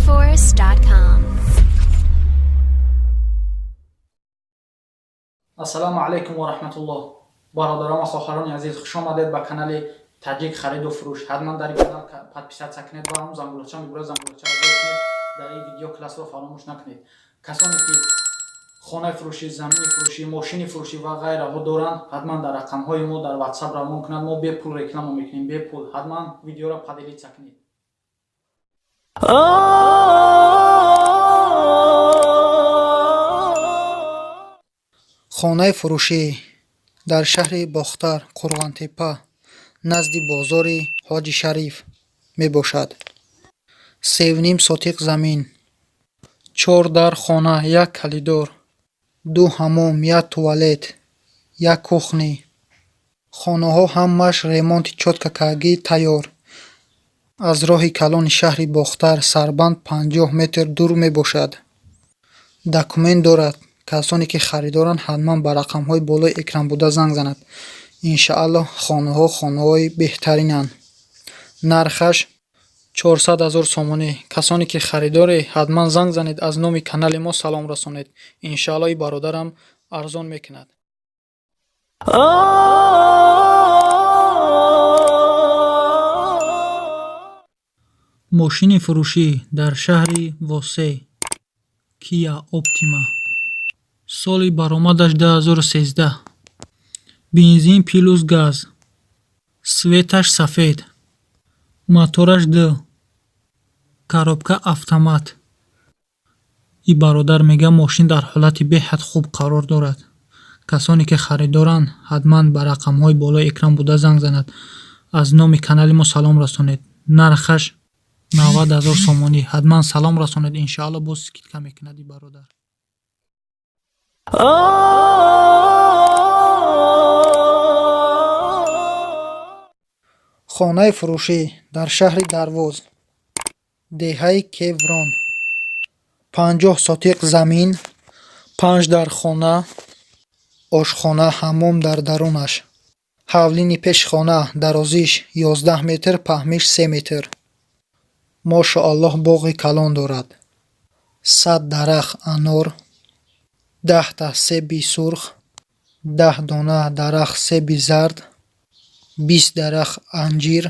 TajikForce.com. Ассалому алайкум ва раҳматуллоҳ. Бародарон ва хоҳарони азиз, хуш омадед ба канали Таҷик хариду фурӯш. Ҳатман дар ин канал подписаться кунед ва ҳам зангулача мебурад, зангулачаро зер кунед. Дар ин видео классро фаромӯш накунед. Касоне ки хонаи фурӯшӣ, замини фурӯшӣ, мошини фурӯшӣ ва ғайраҳо доранд, ҳатман дар рақамҳои мо дар WhatsApp равон кунанд. Мо бепул реклама мекунем, бепул. Ҳатман видеоро поделиться кунед. Хонаи фурӯшӣ дар шаҳри Бохтар, Қурғонтеппа, назди бозори Ҳоҷи Шариф мебошад. 3,5 сотиқ замин, чор дар хона, як калидор, ду ҳаммом, як туалет, як кухня. Хонаҳо ҳамааш ремонти чётко кагӣ тайёр. Аз роҳи калони шаҳри Бохтар сарбанд 50 метр дур мебошад. Документ дорад. Касоне ки харидоранд, ҳатман ба рақамҳои болои экран буда занг занад. Иншааллоҳ, хонаҳо хонаҳои беҳтаринанд. Нархаш 400 ҳазор сомонӣ. Касоне ки харидоре, ҳатман занг занед, аз номи канали мо салом расонед. Иншааллоҳ, и бародарам арзон мекунад. Мошини фурӯшӣ дар шаҳри Восе, Кия Оптима. Соли баромадаш 2013. Бензин плюс газ. Цветаш сафед. Мотораш д. Коробка автомат. И бародар мега, мошин дар ҳолати беҳад хуб қарор дорад. Касоне ки харидоранд, ҳатман ба рақамҳои болои экран буда занг занад. Аз номи канали мо салом расонед. Нархаш 90 ҳазор сомонӣ. Ҳатман салом расонед, иншаалло, боз скидка мекунад и бародар. Хонаи фурӯшӣ дар шаҳри Дарвоз, деҳаи Кеврон, 50 сотиқ замин, панҷ дар хона, ошхона, ҳаммом дар дарунаш. Ҳавлини пеши хона дарозиш 11 метр, паҳмиш 3 метр. Мошоаллоҳ, боғи калон дорад. 100 дарахт анор, 10-та себи сурх, 10 дона дарахт себи зард, 20 дарахт анҷир,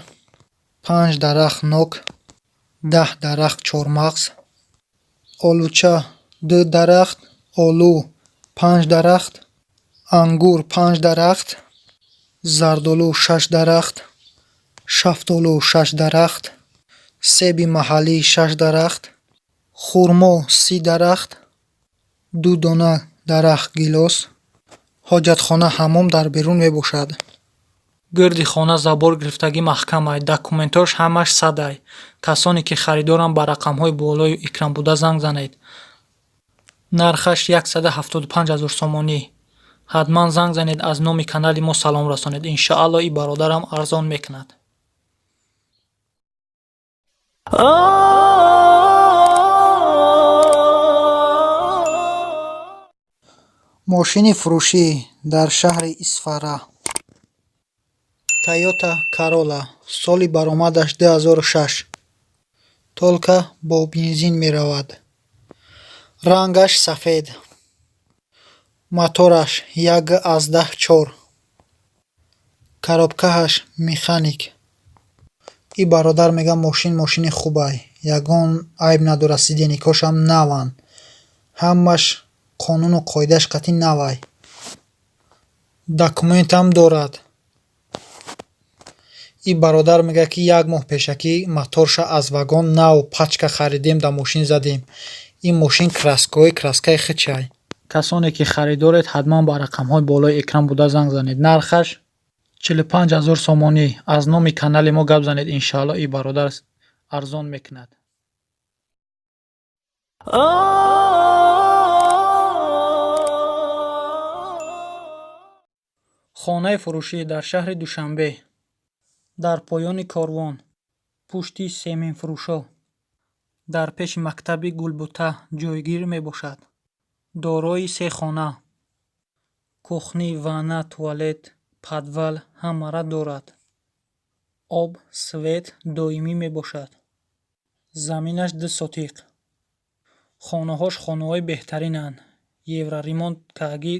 панҷ дарахт нок, 10 дарахт чормағз, олуча ду дарахт, олу панҷ дарахт, ангур панҷ дарахт, зардолу шаш дарахт, шафтолу шаш дарахт, себи маҳаллӣ шаш дарахт, хурмо 30 дарахт, ду дона дарахт гилос, ҳоҷатхона, ҳаммом дар берун мебошад. Гирди хона забор гирифтагӣ маҳкамай, документҳош ҳамаш садай. Касоне ки харидоранд, ба рақамҳои болои экран буда занг занед. Нархаш 175 ҳазор сомонӣ. Ҳатман занг занед, аз номи канали мо салом расонед. Иншаалло, и бародарам арзон мекунад. Мошини фурӯшӣ дар шаҳри Исфара. Тойота Карола, соли баромадаш 2006. Только бо бензин меравад. Рангаш сафед. Мотораш 1,4. Коробкааш механик. И бародар мега, мошин мошини хубай. Ягон айб надорад, сиденьякҳошам наванд. Ҳамаш қонуну қоидааш қатъи навай. Документам дорад. И бародар мегӯяд, ки як моҳ пешакӣ моторша аз вагон нав пачка харидем, дар мошин задем. Ин мошин краскаҳои краскаи хичай. Касоне ки харидоред, ҳатман ба рақамҳои болои экран буда занг занед. Нархаш 45 ҳазор сомонӣ. Аз номи канали мо гап занед, иншаалло, и бародар арзон мекунад. Хонаи фурӯшӣ дар шаҳри Душанбе, дар поёни корвон, пушти семинфурӯшо, дар пеши мактаби Гулбута ҷойгир мебошад. Дорои се хона, кухня, ванна, туалет, подвал ҳамаро дорад. Об, свет доимӣ мебошад. Заминаш 2 сотиқ. Хонаҳош хонаҳои беҳтаринанд. Евроремонт кардагӣ,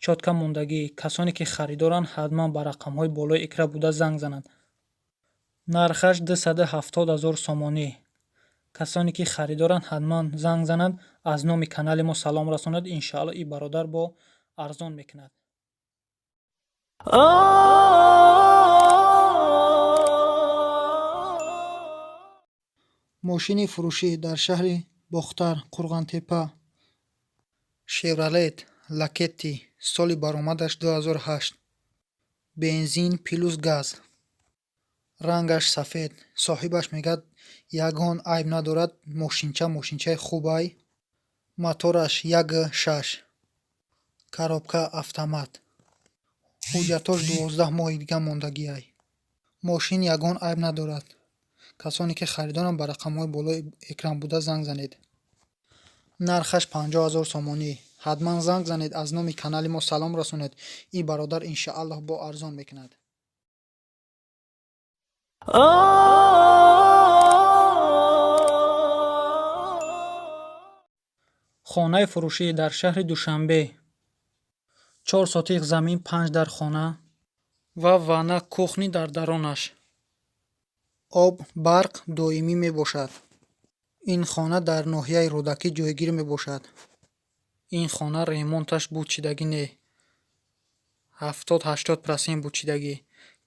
чётко мондагӣ. Касоне ки харидоранд, ҳатман ба рақамҳои болои экран буда занг зананд. Нархаш 270 000 сомонӣ. Касоне ки харидоранд, ҳатман занг зананд, аз номи канали мо салом расонад. Иншаалло, ин бародар бо арзон мекунад. Мошини фурӯшӣ дар шаҳри Бохтар, Қурғонтеппа. Шевролет Лакетти, соли баромадаш 2008, бензин плюс газ, рангаш сафед. Соҳибаш мегӯяд, ягон айб надорад, мошинча мошинчаи хубай. Мотораш 1.6, коробка автомат. Ҳуҷҷатош 12 моҳи дига мондагиай. Мошин ягон айб надорад. Касоне ки харидоранд, ба рақамҳои болои экран буда занг занед. Нархаш 50 000 сомонӣ. Ҳатман занг занед, аз номи канали мо салом расонед. Ин бародар, иншааллоҳ, бо арзон мекунад. Хонаи фурӯшӣ дар шаҳри Душанбе. 4 сотиқ замин, панҷ дар хона ва ванна, кухня дар даронаш. Об, барқ доимӣ мебошад. Ин хона дар ноҳияи Рӯдакӣ ҷойгир мебошад. Ин хона ремонташ бучидагӣ не, 70-80% бучидагӣ.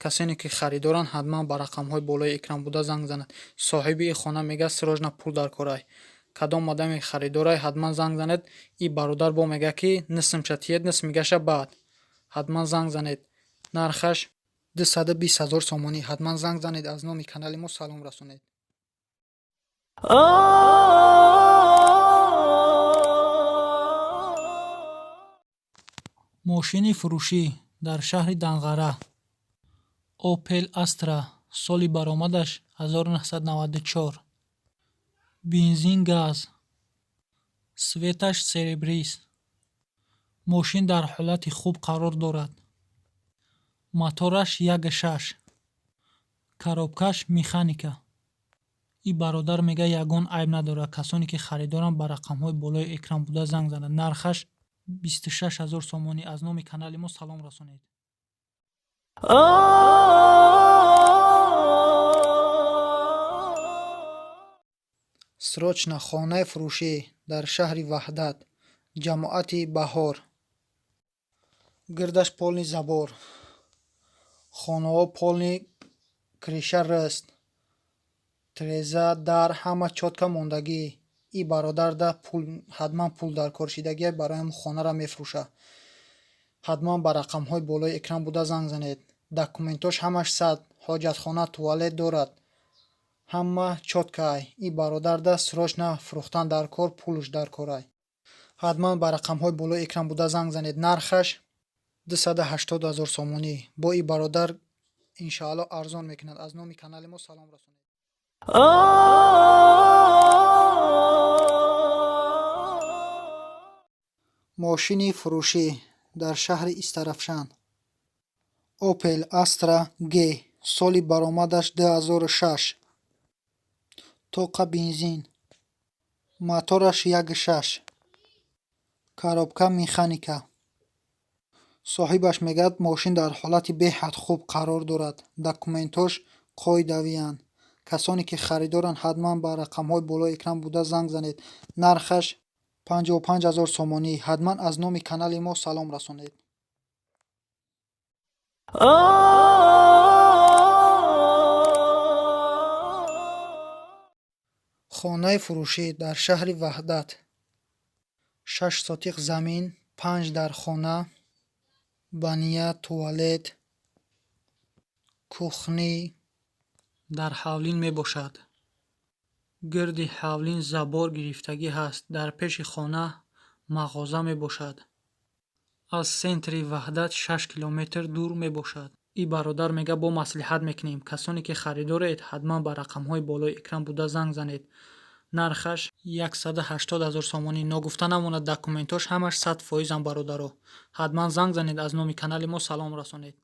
Касоне ки харидоранд, ҳатман ба рақамҳои болои экран буда занг зананд. Соҳиби ин хона мегӯяд, срочно пул дар корай. Кадом одаме харидорай, ҳатман занг занед. Ин бародар бо мегӯяд, ки нисмша тиед, нисмигаша баъд. Ҳатман занг занед. Нархаш 220 000 сомонӣ. Ҳатман занг занед, аз номи канали мо салом расонед. Мошини фурӯшӣ дар шаҳри Данғара. Опел Астра, соли баромадаш 1994, бензин, газ, цветаш серебрист. Мошин дар ҳолати хуб қарор дорад. Мотораш 1.6, коробкаш механика. Ин бародар мегӯяд, ягон айб надорад. Касоне ки харидоранд, ба рақамҳои болои экран буда занг зананд. Нархаш 26 000 сомонӣ. Аз номи канали мо салом расонед. Срочно хонаи фурӯшӣ дар шаҳри Ваҳдат, ҷамоати Баҳор. Гирдаш полный забор, хонаҳо полный крыша рыст, тиреза, дар ҳама чётко мондагӣ. Ин бародарда пул, ҳатман пул дар кор шидагия, барои ҳамин хонаро мефурӯшад. Ҳатман ба рақамҳои болои экран буда занг занед. Документош ҳамаш сад, ҳоҷатхона, туалет дорад, ҳама чёткоай. Ин бародарда срочно фурӯхтан дар кор, пулш дар корай. Ҳатман ба рақамҳои болои экран буда занг занед. Нархаш 280 000 сомонӣ. Бо ин бародар, иншаалло, арзон мекунад. Аз номи канали мо салом расонед. Мошини фурӯшӣ дар шаҳри Истаравшан. Опел Астра Г, соли баромадаш 2006, тоқа бензин, мотораш 1.6, коробка механика. Соҳибаш мегӯяд, мошин дар ҳолати беҳад хуб қарор дорад, документҳош қоидавиянд. Касоне ки харидоранд, ҳатман ба рақамҳои болои экран буда занг занед. Нархаш 55 000 сомонӣ. Ҳатман аз номи канали мо салом расонед. Хонаи фурӯшӣ дар шаҳри Ваҳдат. 6 сотиқ замин, панҷ дар хона, баня, туалет, кухня дар ҳавлин мебошад. Гирди ҳавлин забор гирифтагӣ ҳаст. Дар пеши хона мағоза мебошад. Аз центри Ваҳдат 6 километр дур мебошад. Ин бародар мегӯяд, бо маслиҳат мекунем. Касоне ки харидоред, ҳатман ба рақамҳои болои экран буда занг занед. Нархаш 180 000 сомонӣ. Ногуфта намонад, документҳош ҳамаш 100%-ам, бародаро. Ҳатман занг занед, аз номи канали мо салом расонед.